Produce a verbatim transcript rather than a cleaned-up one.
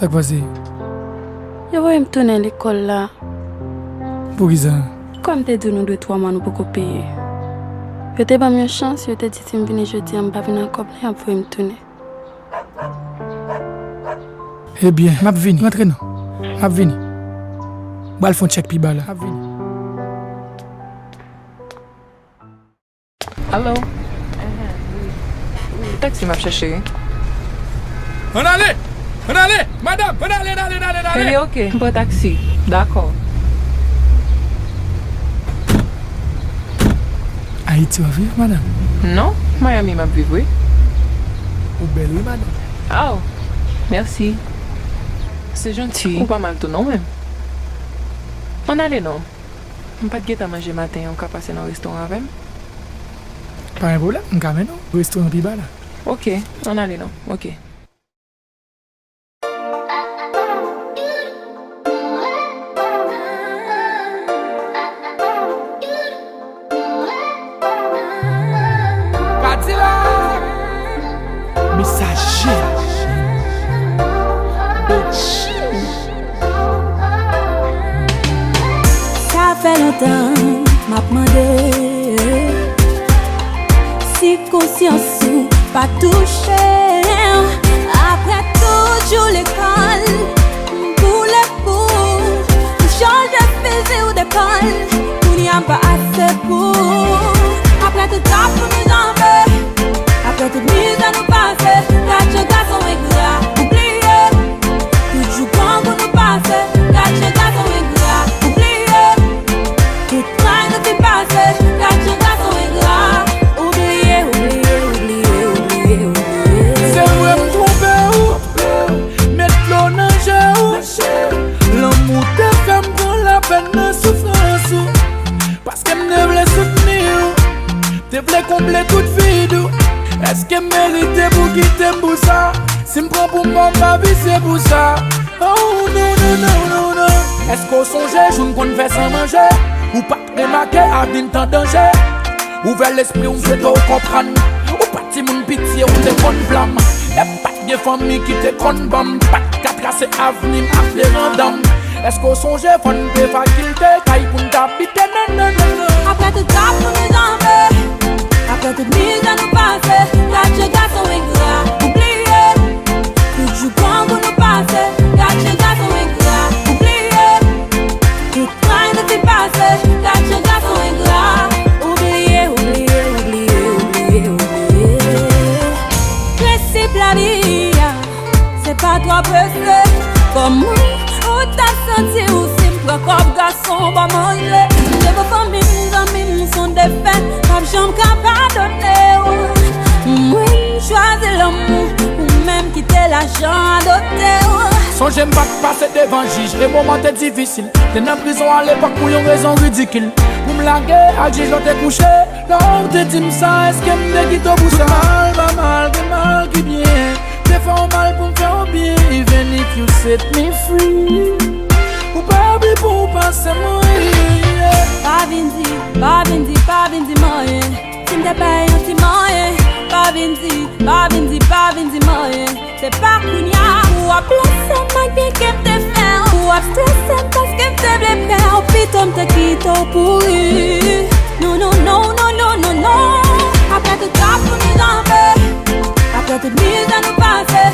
Sa k pase? Yo voye m tounen lekòl la. Poukisa? Kòm m te di w nou dwe twa mwa nou poko peye. Yo te ban m yon chans, yo te di si m vini jodi a m pa vin ak kòb la, y ap voye m tounen. Ebyen, m ap vini. Rantre non. M ap vini. M pral fè yon tchèk pi ba la. M ap vini. Alo? Taxi m ap chèche wi. Ann ale! Ann ale! Madam, ann ale, ann ale, ann ale, ann ale! Ebyen, oke, m pran taxi. Dakò. Ayiti w ap viv, madanm? Non, Miami m ap viv, wi. Ou bèl, wi, madanm. Aw, mèsi. Se janti. Ou pa mal tou non, menm. Ann ale non. M pa t gentan manje maten an, ou ka pase nan restoran avè m? Pa gen pwoblèm, m ka mennen w restoran pi ba la. Oke, ann ale non. Oke. Kadilak! Mesaje! Bitch! Sa fè lontan m ap mande si konsyans ou pa touche w. Apre tout jou lekòl, m boule pou ou, m chanje fizi w de kòl. Kounye a m pa ase pou ou. Apre tout rap pou nou janbe, apre tout mizè nou pase, gad jan gason engra, ou bliye. Tout jou grangou nou pase, gad jan gason engra, ou bliye. Tout pray nou fin pase, gad jan gason engra, ou bliye, ou bliye, ou bliye, ou bliye, ou bliye. Se vre m twonpe w, met dlo nan je w. Lanmou te fè m pran lapèn nan soufrans ou, paske m te vle soutni w, te vle konble tout vid ou. Èske m merite pou w kite m pou sa? Si m pran pou m ba w, m pa visye pou sa. Oh, non, non, non, non, non. Èske w sonje jou n konn fè san manje? Ou pa t remake avni n t an danje. Ouvè lespri w, m swete w konprann. Ou pa t timoun pitye, ou te konn blanm. E pa t gen fanmi ki te konn ban m. Pa t ka trase avni m ak verandanm. Èske w sonje fò n te fakilte kay pou n t abite? Non, non, non, non. Apre tout rap pou nou janbe, apre tout mizè nou pase, gad jan gason engra, ou bliye. Tout jou grangou nou pase, gad jan gason engra, ou bliye. Tout pray nou fin pase, gad jan gason engra, ou bliye, ou bliye, ou bliye, ou bliye, ou bliye. Prensip lavi a, se pa twò prese. Kòman ou ta santi w si m pran kòb gason pa manje? M te gon fanmi m, zanmi m, s on defèt, m p ap janm ka padone w. Mwen m chwazi lanmou, ou menm kite lajan adote w. Sonje m pa t pase devan jij, e moman te difisil. Te nan prizon alepòk pou yon rezon ridikil. Pou m lage ak jij la w te kouche. Lè w te di m sa, èske m te kite w pou sa? Mal pa mal, gen mal ki byen. Te fè w mal pou m fè w byen. Even if you set me free, ou pa oubli pou w pase m, yeah. Pa vin di, pa vin di, pa vin di m anyen. Si m te bay yon ti manyen, pa vin di, pa vin di, pa vin di m anyen. Se pa kounya ou ap blese m ak byen ke m te fè w. Ou ap strese m paske m te vle pè w. Pito m te kite w pouri. Non, non, non, non, non, non, non. Apre tout rap pou nou janbe, apre tout mizè nou pase,